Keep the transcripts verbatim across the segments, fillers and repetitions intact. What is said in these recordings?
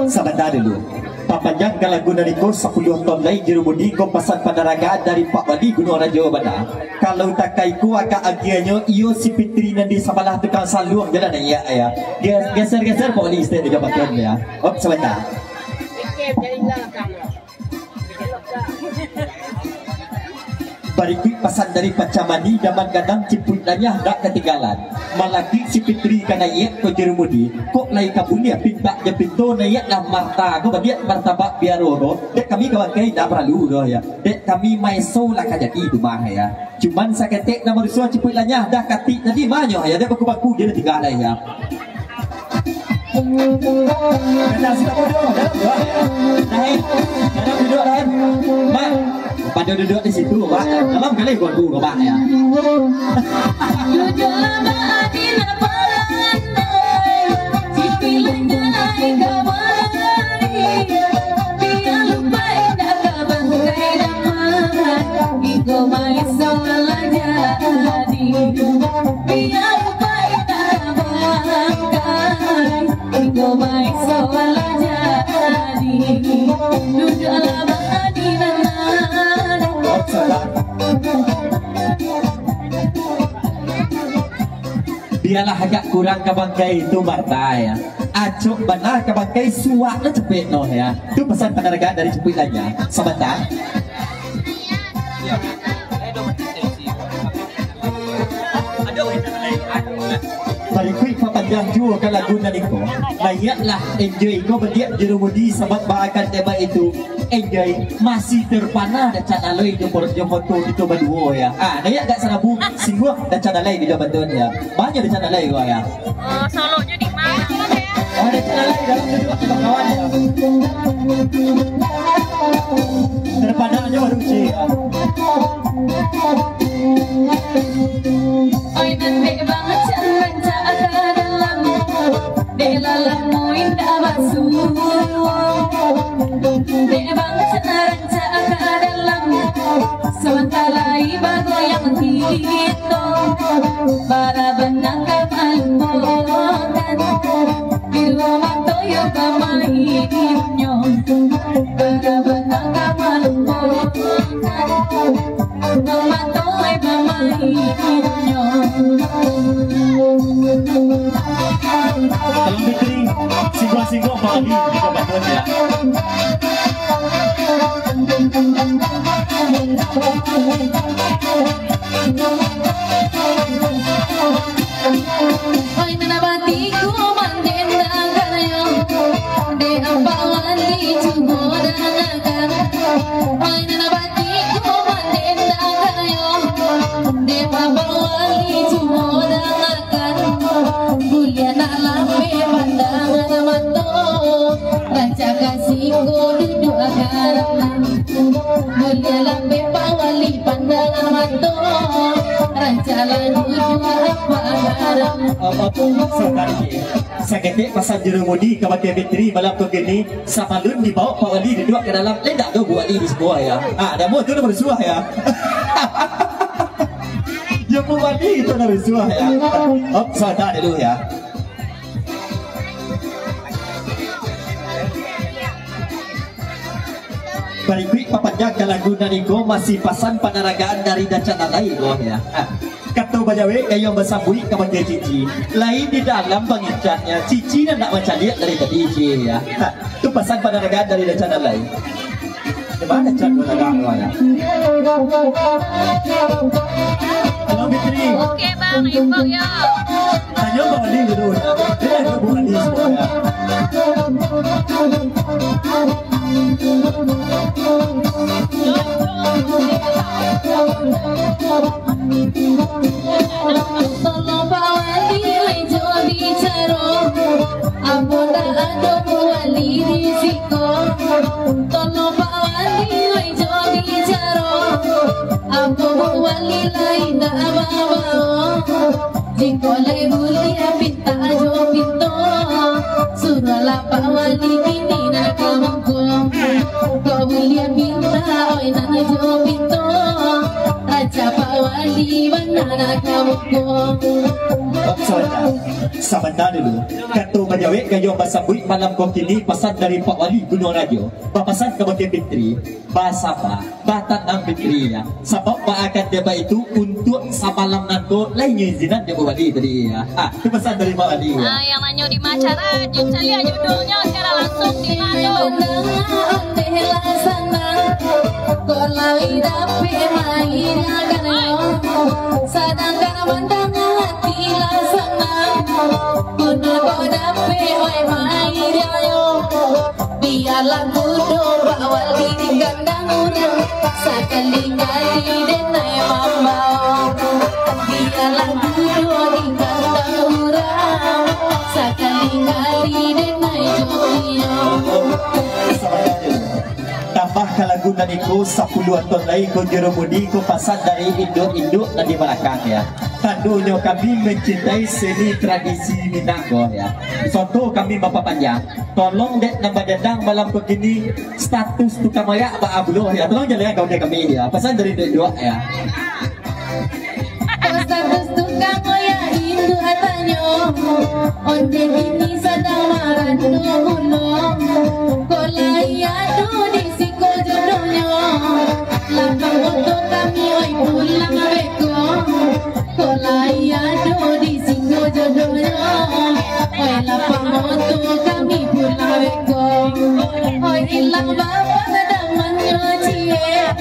Sabanta dulu. Papanjang ka lagu nan iko, sapuluah taun lai Juru Mudi ko, pasan panaragaan dari Pak Wali Gunuang Rajo bana. Kalau takai ko agak agiahnyo, iyo si Fitri nan di sabalah tukang saluang jalan, iyo, iyo. Ges-, geser-geser Pak Wali, stand di jabatan, yo. Op, sabanta. Barikuik pasan dari Pacamani, Daman Gadang, Cipuik Lanyah dak katinggalan. Malaki si Fitri ka naiak ko Juru Mudi, kok lai ka buliah pintak jo pinto naiaklah Marta ko baliak martabak biaro ko. Dek kami ka bangkai dak paralu doh, yo. Dek kami maeso lah ka jadi tu mah, yo. Cuman saketek nan barusuah Cipuik Lanyah dah katik tadi manyo, yo, dek baku-baku je dah tingga lai, yo. Kena sudah duduk, dalam dua, yo. Dah, eh. Dalam duduk, dah, eh. Mak, pada duduk di situ, Mak. Dalam kali gua dulu, Mak, yo. Duduklah, Mak, di lapang. Bialah agak kurang ka bangkai tu, Marta, yo. Acok bana ka bangkai, suak lah capek no, yo. Tu pasan panaragaan dari Cipuik Lanyah. Sabanta. Barikuik papanjang juo ka lagu nan iko. Naiaklah enjoy ko baliak Juru Mudi, sabab baakan dek baitu. Enjoy, masih terpana dah canaloi jo por-, jo foto kito baduo, yo. Ah, naiak dak sarabu, singguang dah canaloi di jabatan, yo. Banyak dah canaloi gua, yo. Oh, soloknyo di mana, yo? Oh, dah canaloi dalam duduk kawan-kawan, yo. Terpana jo baru cik, yo. Oi, nan dek bang rancak ka dalam, dek lah lamo indak basuo. Dek bang rancak ka dalam, sabanta lai bagoyang kito. Bara bana ka malumokan, biruang mato yo ka mainyo. Bara bana ka malumokan. Tolong Fitri, singgah-singgah Pak Adi, kita bantu ya. Oi, nan batiku mandenda kayo, dek ampawali cubo dangakan. Oi, nan batiku mandenda kayo, Siko duduak garam, mulia lambek Pak Wali pandangan mato, rancak lagu jua apak garam. Apa tu? Saketek pasan Juru Mudi kabake Fitri malam ko kini, sabalun dibaok Pak Wali duduak ka dalam, lendak tu Pak Wali di siko ya. Ah, dah buat tu dah barusuah ya. Ya Pak Wali itu dah barusuah ya. Op, sabar dulu ya. Barikuik papanjang ka lagu nan iko, masih pasan panaragaan dari Dacan Alai ko ya. Kato bajawek gayuang basambuik kabake Cici. Lain di dalam pangicannya, Cici nan nak mancaliak dari tadi, Ci, ya. Ha, tu pasan panaragaan dari Dacan Alai. Di mana Can ko tagak ko, ya? Halo, Fitri. Oke, Bang, info yo. Tanyo Bang Adi dulu. Dia dah gabung Adi semua, ya. Tolong Pak Wali, wai jo bicaro, apo ndak ado Bu Wali di siko. Tolong Pak Wali, wai jo bicaro, apo Bu Wali lai ndak babao. Jikok lai buliah pintak jo pinto, suruahlah Pak Wali kini nan ka muko. Kok buliah pintak, oi, nan jo pinto, rancak Pak Wali bana nan ka muko. Sabanta, sabanta dulu. Kato bajawek gayuang basambuik malam ko kini, pasan dari Pak Wali Gunuang Rajo. Bapasan kabake Fitri, basaba, batanang Fitri, ya. Sabab baakan dek baitu, untuak samalam nan ko, lai nyo izinan dek Pak Wali tadi, ya. Ah, tu pasan dari Pak Wali, ya. Ah, yang nanyo di ma acara, jun caliak judulnyo, sekarang langsung di ma tu. Ondeh lah sanang, kok lai dapek main akan yo. Sadangkan mandanga hati lah sanang, kok dapek main akan yo. Bialah mudo Pak Wali digandang urang, sakali-kali denai mambao. Bialah mudo digandang urang, sakali-kali denai joknyo. Tambah ka lagu nan iko, sapuluah ton lai ko Juru Mudi ko, pasan dari induak-induak nan di balakang, ya. Tandonyo kami mancintai seni tradisi Minang ko, ya. Soto kami bapapanjang. Tolong dek nan badandang malam ko kini, status tukang oyak baa pulo, ya. Tolong jalehkan ka kami, ya. Pasan dari induak-induak, ya. Kok status tukang oyak induak tanyo, ondeh kini sadang marando pulo. Kok lai ado di siko jodohnyo, lapang oto kami, oi, pulang beko. Kok lai ado di siko jodohnyo, oi, lapang oto kami pulang beko. Oi, ilang bapangadaman nyo ciek,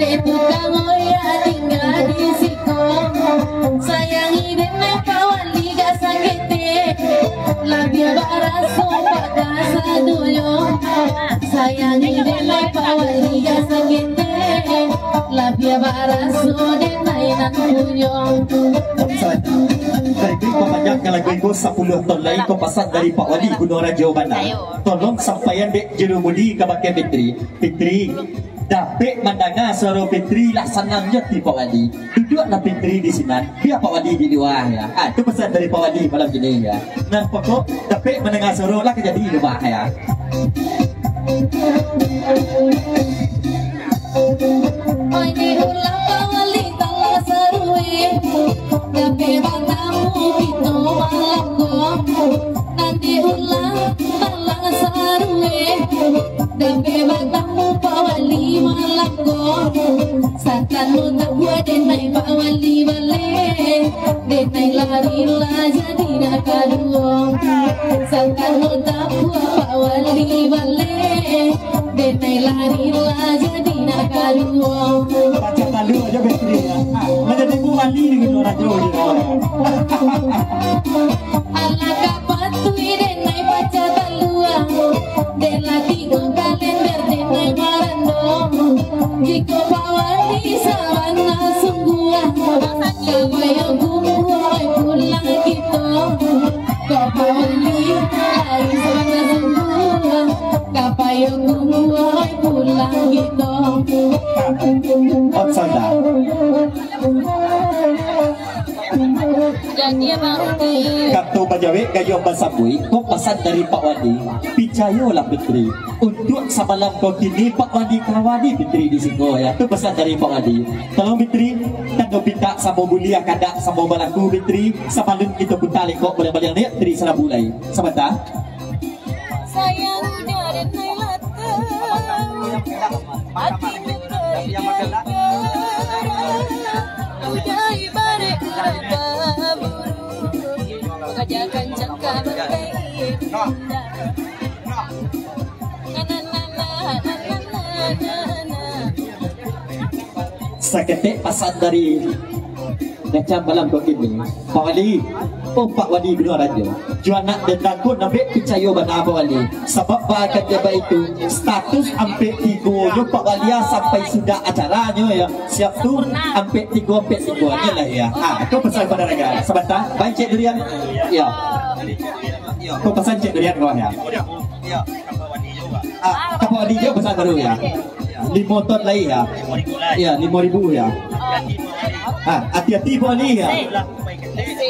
dek tukang oyak tingga di siko. Sayangi denai Pak Wali ka saketek, labiah baraso Pak kasadonyo. Sayangi denai Pak Wali ka saketek, labiah baraso denai nan punyo. Baik, papanjangkan lagu iko, sapuluah ton lai ko, pasan dari Pak Wali Gunuang Rajo Banda. Tolong sampaian dek Juru Mudi kabake Fitri. Fitri, dapek mandanga suaro Fitri lah sanang jo ati Pak Wali. Duduaklah Fitri di sinan, bia Pak Wali di lua, ya. Ah, tu pasan dari Pak Wali malam kini, ya. Nan pokok, dapek mandanga suaro lah ka jadi di rumah, ya. Oi, di ulah Pak Wali talah sarue, dapek batamu kito malam ko. Nan di ulah talah sarue, dapek batamu Pak Wali malam ko. Satamu tabuah denai Pak Wali baleh, denai lari lah jadi nan kaduo. Satamu tabuah Pak Wali baleh, denai lari lah jadi nan kaduo. Pacah talu aja bateri ya. Ah, lah jadi Bu Wali gitu, rajo gitu. Alah ka patuih denai pacah talu, dek lah tigo kalender denai marando. Jikok Pak Wali sabana sungguah, ka bayo gumbuai pulang kito. Kok Pak Wali lai sabana sungguah, ka Payo kumbua pulang kito. Otsada. Jadi, Abang Rudi. Kato bajawek gayuang basambuik, ko pasan dari Pak Wali. Picayolah, Fitri. Untuak samalam ko kini, Pak Wali ka wali, Fitri, di siko, ya. Tu pasan dari Pak Wali. Tolong, Fitri, tando pintak samo buliah, kadak samo balaku, Fitri. Sabalun kito puta lekok baliang-baliang ni, Fitri, salabu lai. Sabanta. Sayang udah denai latah, hati muka ibarat udah ibarat baburu, mengajarkan jangka berkait indah. Na, na, na, na, na, na, na, na. Saketek pasan dari Gacan malam ko kini, Pak Wali, oh, Pak Wali Gunung Rajo, jo anak dendang ko nambek picayo bana, Pak Wali. Sabab baa kecek baitu, status ampek tigo nyo Pak Wali, ah, sampai sudah acaranyo, ya. Siap tu, ampek tigo, ampek tigo nyo lah, ya. Ah, ko pasan pado raga. Sabanta, baa Encik Durian. Ya. Ko pasan Encik Durian ko, ya. Ah, Pak Wali jo pasan baru, ya. Limo ton lai, ya. Ya, limo ribu, ya. Ah, ati-ati, Pak Wali, ya.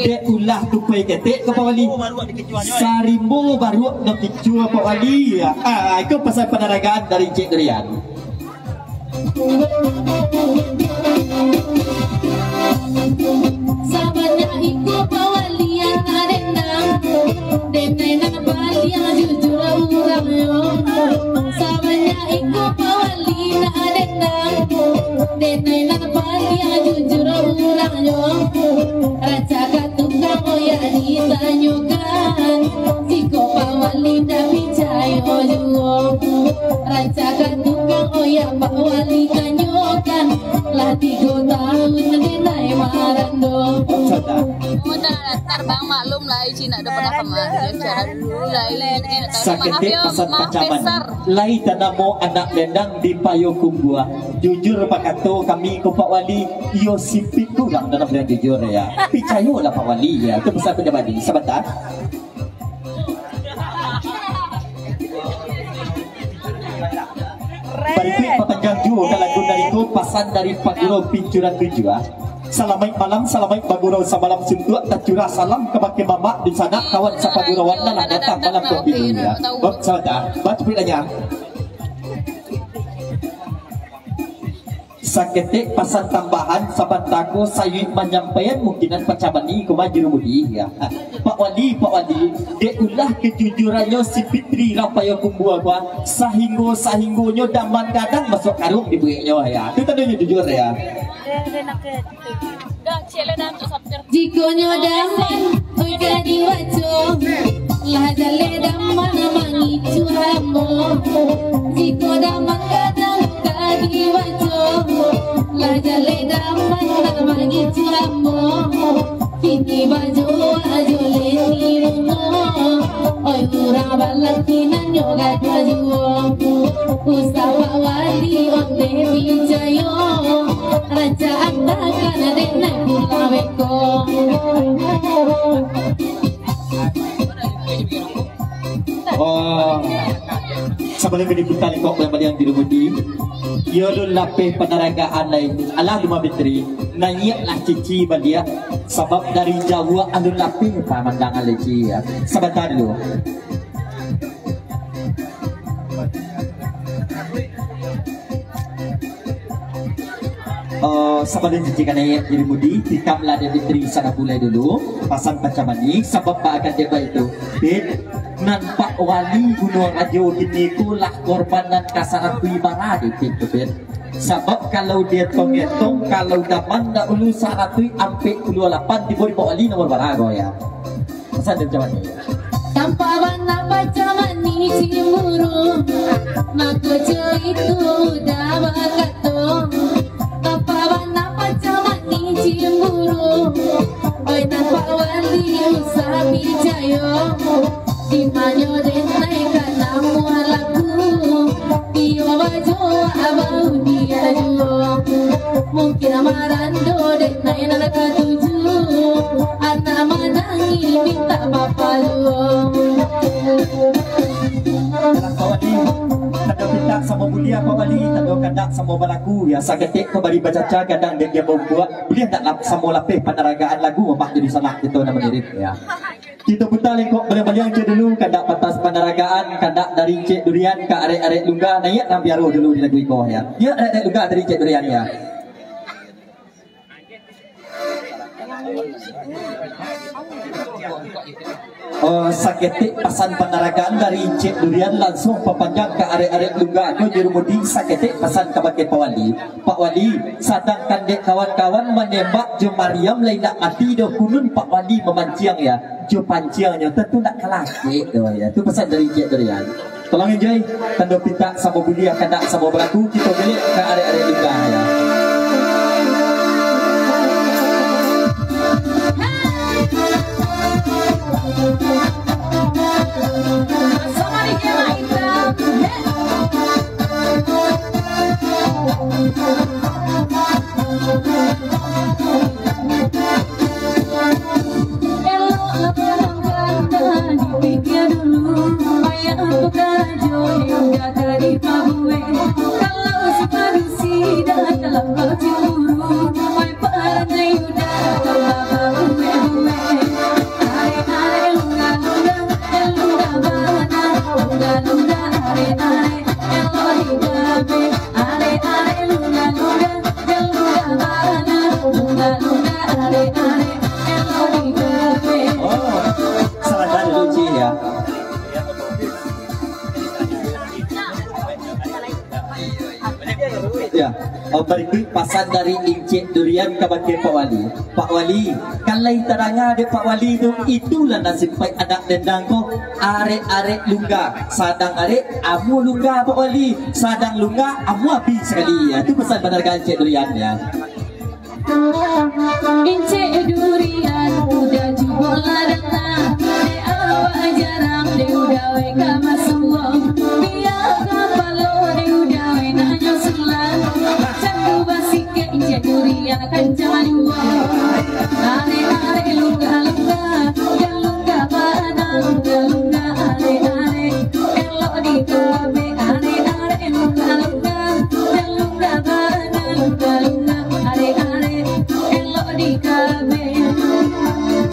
Dek ulah tupai ketek ko, Pak Wali. Sarimbo baruak nan kicua, Pak Wali, ya. Ah, iko pasan panaragaan dari Encik Durian. Sabanyak iko Pak Wali anak dendang, denai nan paliang jujur urang yo. Sabanyak iko Pak Wali anak dendang, denai nan paliang jujur urang yo. Rancak ka tukang oya ditanyokan, jikok Pak Wali ndak picayo juo. Rancak ka tukang oya Pak Wali tanyokan, lah tigo tahun denai marando. Mudah datar, Bang, maklum lah, Ici nak ada pernah kemari, cara dulu lah, Ici nak tahu. Maaf Saketek yo, pesan maaf kacaman. Besar. Lai tanamo anak dendang di Payokumbuah. Jujur bakato kami ko Pak Wali, iyo sipit kurang dalam dengan jujur, ya. Picayolah Pak Wali, ya. Itu pesan pejabat ini. Sabanta. Barikuik papanjang juo ka lagu dari ko, pasan dari Pagurau Pincuran Tujuah. Salamaik malam, salamaik bagurau samalam suntuak, tacurah salam kabake mamak dunsanak kawan sapagurauan nan lah datang malam ko kini, ya. Bab sabanta, bacukuik lah, ya. Saketek pasan tambahan, sabanta ko sayuik manyampaian mungkinan pacamani ko mah Juru Mudi, ya. Pak Wali, Pak Wali, dek ulah kajujurannyo si Fitri Rapayo Kumbua ko, sahinggo-sahinggonyo daman gadang masuak karuang dibueknyo, ya. Tu tandonyo jujur, ya. Jiko nyo daman, oi ka diwaco, lah jaleh daman mangicuah ambo. Jiko daman gadang ka diwaco, lah jaleh daman mangicuah ambo. Kini bajo ajo leni bungo, oi urang balaki nan nyo gaduah juo. Ustaz Pak Wali ondeh picayo, rancak antakan denai pulang beko. Oh, sabalun ka diputa lekok baliang-baliang di rumudi, iyo alun lapeh panaragaan lai. Alah, Duma Fitri, naiaklah cici baliak, sabab dari jauah alun lapeh pamandangan lai, Ci, ya. Sabanta dulu. Eh, sabalun cici ka naiak di rumudi, tikamlah dek Fitri sarabu lai dulu, pasan pacamani, sabab baa kecek baitu, Fit, nan Pak Wali Gunuang Rajo kini ko lah korban nan ka saratuih bara dek Fit tu, Fit. Sabab kalau dietong-etong, kalau daman dahulu saratuih ampek puluah lapan, tibo di Pak Wali nomor bara ko, ya. Pasan dek pacamani. Tampak bana pacamani cimburu, mako co itu udah bakato. Tampak bana pacamani cimburu, oi nan Pak Wali usah picayo. Di manyo denai ka namuah laku, iyo bajo abau dia juo. Mungkin marando denai nan katuju, anak manangih mintak bapaluah. Buliah Pak Wali, tando kandak samo balaku, ya, saketek ka bari bacaca, gadang dek dia baumpuak. Buliah ndak lap-, samo lapeh panaragaan lagu, Mamak jadi sanak kito nan mangirim, ya. Kito puta lengkok baliang-baliang je dulu, kandak pantas panaragaan, kandak dari Encik Durian ka arek-arek Lungga, naiak nan piaro dulu di lagu iko, ya. Ya, arek-arek Lungga dari Encik Durian, ya. Oh, saketek pasan panaragaan dari Encik Durian, lansuang papanjang ka arek-arek Lungga ko, Jurumudi, saketek pasan kabake Pak Wali. Pak Wali, sadangkan dek kawan-kawan manembak jo mariam lai indak mati doh, kunun Pak Wali mamanciang, ya, jo panciangnyo, tantu ndak kalakek doh, ya. Tu pasan dari Encik Durian. Tolong enjoy, tando pintak samo buliah, kandak samo balaku, kito gelek ka arek-arek Lungga, ya. Elok lah barang pandai dipikia dulu, banyak tu karajo yang dah ka dipabuek. Kalau si padusi dah talampau cemburu, oi parangai udah ka babuek-buek. Arek-arek Lungga-Lungga, Lungga bana, Lungga-Lungga, arek-arek elok digabe. Arek-arek Lungga-Lungga, jan Lungga bana, Lungga-Lungga, arek-arek elok digabe. Oh, salah tadi, Cik, ya. Ya, oh, barikuik pasan dari Encik Durian kabake Pak Wali. Pak Wali, kan lai tadanga dek Pak Wali tu, itulah nasib pai anak dendang ko. Arek-arek Lungga, sadang arek amuah Lungga, Pak Wali, sadang Lungga amuah api sakali. Ya, tu pasan panaragaan Encik Durian, ya. Encik Durian, udah cubo lah datang, dek awak jarang, dek udah weh ka masuak, biar kapalo, dek udah weh nak nyo sulang. Macam tu basikek Encik Durian kancang jua. Arek-arek Lungga-Lungga, jan Lungga bana, Lungga-Lungga, arek-arek elok digabe. Arek-arek Lungga-Lungga, jan Lungga bana, Lungga-Lungga, arek-arek elok digabe.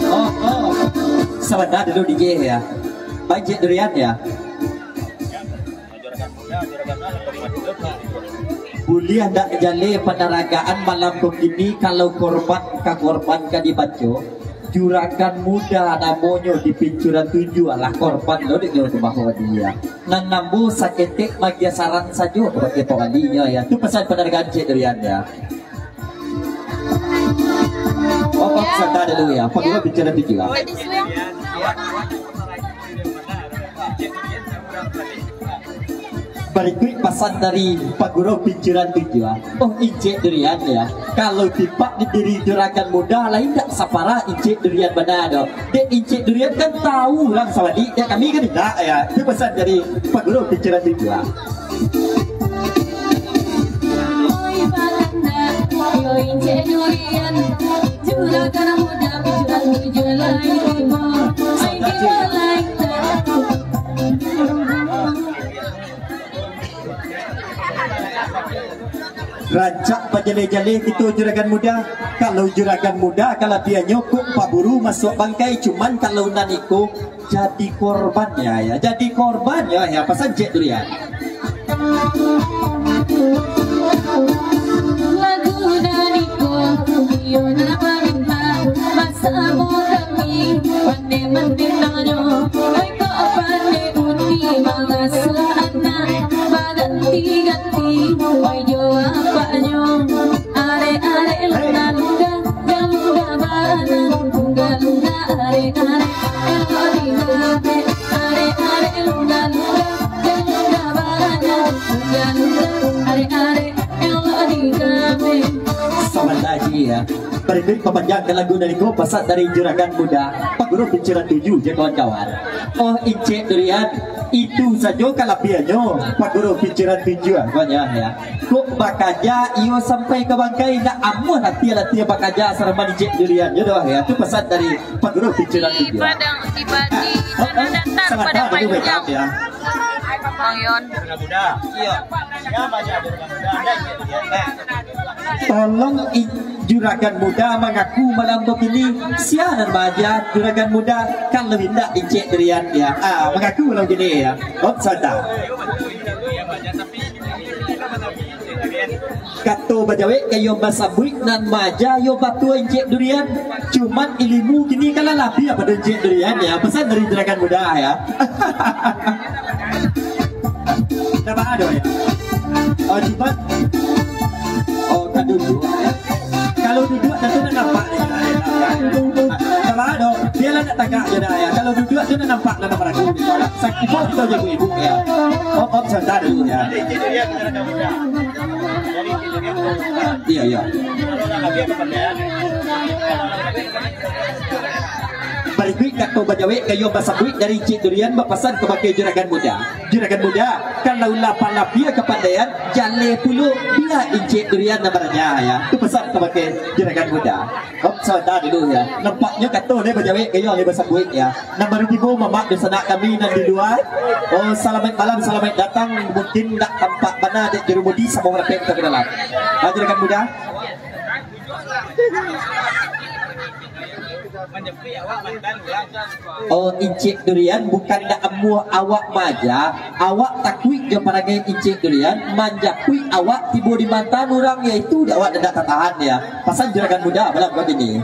Oh, oh. Sabanta dulu, D J, ya. Encik Durian, ya. Buliah ndak jaleh panaragaan malam ko kini, kalau korban ka korban ka dibaco, Juragan Muda namonyo di Pincuran Tujuah, alah korban lo dek nyo tu bahawa dia. Nan namo saketek magiah saran sajo kabake Pak Wali nyo, ya. Tu pasan panaragaan Encik Durian, ya. Oh, Pak, sabanta dulu, ya. Pak Guru Pincuran Tujuah. Barikuik pasan dari Pak Guru Pincuran Tujuah. Oh, Encik Durian, ya. Kalau tipak di diri Juragan Muda, lain dak saparah Encik Durian bana doh. Dek Encik Durian kan tahu urang sawadik, dek kami kan indak, ya. Itu pasan dari Pak Guru Pincuran Tujuah. Oi, Balanda, yo Encik Durian, Juragan Muda, Pincuran Tujuah lai tibo. Ai, tibo lai. Rancak bajaleh-jaleh kito Juragan Muda. Kalau Juragan Muda kalabiahannyo kok paburu masuak bangkai, cuman kalau nan iko jadi korban, ya, ya. Jadi korban, ya, ya. Pasan Encik Durian. Lagu nan iko, iyo nan bamintak, basamo kami, pandai-pandai tanyo, oi kok pandai undi mangasuah anak, baganti-ganti, oi jo apaknyo. Arek-arek Lungga-Lungga, jan Lungga bana, Lungga-Lungga, arek-arek elok digabe. Arek-arek Lungga-Lungga, jan Lungga bana, Lungga-Lungga, arek-arek elok digabe. Sabanta, Ji, ya. Barikuik papanjangkan lagu nan iko, pasan dari Juragan Muda, Pak Guru Pincuran Tujuah, je kawan-kawan. Oh, Encik Durian, itu sajo kalabiahannyo, Pak Guru Pincuran Tujuah, banyak, ya. Kok bakaja iyo sampai ka bangkai, ndak amuah latiah-latiah bakaja sarama Encik Durian, yo doh, ya. Tu pasan dari Pak Guru Pincuran Tujuah. Padang, di, di Tanah Datar, Padang Panjang. Ya. Bang Yon. Iyo. Tolong i-, juragan muda mangaku malam bakini, sia nan maaja juragan muda, kalau indak Incek Durian, ya. Ah, mangaku malam kini, ya. Om santa. Kato bajawek ka iyo basabuik, nan maaja iyo batua Incek Durian. Cuman ilimu kini kan lah labiah pado Incek Durian, ya. Pasan dari juragan muda, ya. Ndak baa doh, ya. Oh, cuman. Oh, ka duduak, ya. Kalau duduak, tantu ndak nampak, ya. Ndak baa doh. Bialah ndak tagak je dah, ya. Kalau duduak tu ndak nampak, ndak nampak aku. Sakit kito je, ibu-ibu, ya. Om, om, santa dulu, ya. Iyo, iyo. Barikuik kato bajawek ka iyo basabuik dari Incek Durian bapasan kabake juragan muda. Juragan muda, kalau lah palabiah kapandaian, jaleh pulo bia Incek Durian nan baraja, ya. Tu pasan kabake juragan muda. Om, santa dulu, ya. Nampaknyo kato lai bajawek ka iyo lai basabuik, ya. Nan baru tibo mamak dunsanak kami nan di lua. Oh, salamaik malam, salamaik datang. Mungkin ndak tampak bana dek jurumudi, samo rapek ka dalam. Ah, juragan muda. Oh, Incek Durian, bukan ndak amuah awak maaja, awak takuik jo parangai Incek Durian, manjapuik awak tibo di mantan urang, yaitu awak ndak tatahan, ya. Pasan juragan muda malam kini.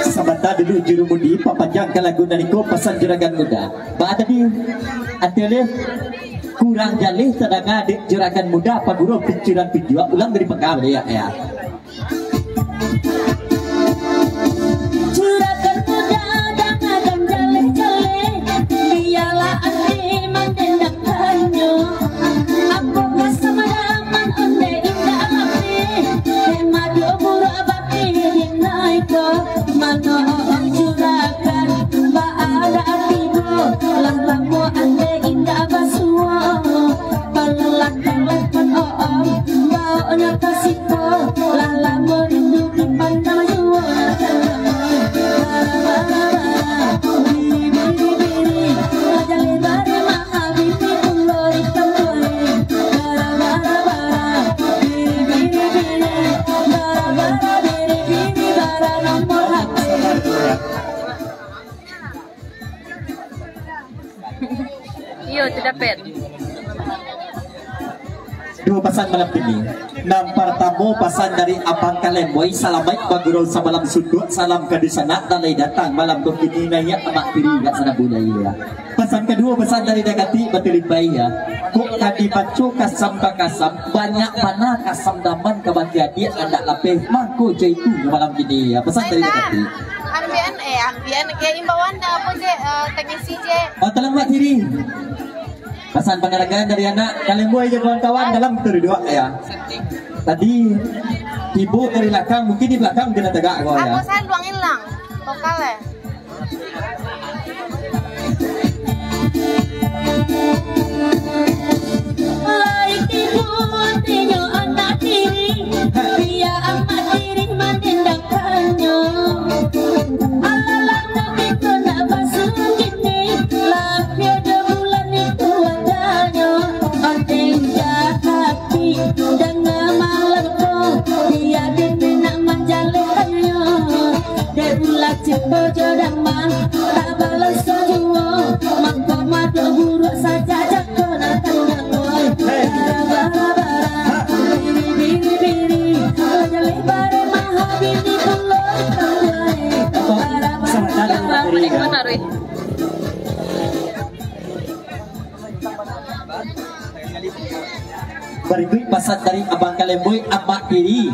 Sabanta dulu jurumudi, papanjangkan lagu nan iko, pasan juragan muda. Baa tadi? Ati alih? Kurang jaleh tadanga dek juragan muda, pagurau picuran pijuak, ulang dari pangka baliak, ya. Juragan muda, jangan jaleh-jaleh, bialah ati mandendang tanyo. Apo ka samadaman onde indak lapeh, tema duo buruak bakeh di naiko. Mano oong juragan, baa ati bo, lah lamo ande indak basuo. Balelah telepon oong, baoknyo ka siko, lah lamo rindu dipandang juo. Bara-bara, biri-biri-biri, lah jaleh bare mahabisi pulo di kampuang. Bara-bara, biri-biri-biri, bara-bara, biri-biri, bara nomor H P. Iyo, tu dapet. Duo pasan malam kini. Nan partamo, pasan dari Abang Kalemboi, salamaik bagurau samalam sunduak, salam ka dunsanak nan lai datang malam ko kini, naiak amak tiri dak sana bulai, ya. Pasan kaduo, pasan dari Dakatik Batulimbai, ya. Kok ka dibaco kasam ka kasam, banyak bana kasam daman ka batiadiak andak lapeh, mangko jo itu malam kini, ya. Pasan dari Dakatik. Ambian, eh, ambian, kayak imbauan dah apa je, eh, teknisi je. Oh, talamak diri. Pasan pangaragaan dari anak Kalemboi jo kawan-kawan dalam tu duduak, ya. Tadi tibo dari lakang, mungkin di balakang kena tagak ko, ya. Aku saya luang ilang. Vokal, eh. Lai tibo atinyo anak tiri, bia amak tiri manindakannyo. Alah lah ndak beko nak basuo kini, lah pado bulan itu wajahnyo. Atin jahat, danga malam ko, bia dek nak manjalehannyo. Dek ulah ciko jo dama, tak balaso juo, mangko mado buruak sajak jako nan tandang, oi. Bara, bara, bara, biri, biri, biri, jaleh bare maha bini pulo, oi. Bara, bara, bara. Barikuik pasan dari Abang Kalemboi, Abang Kiri.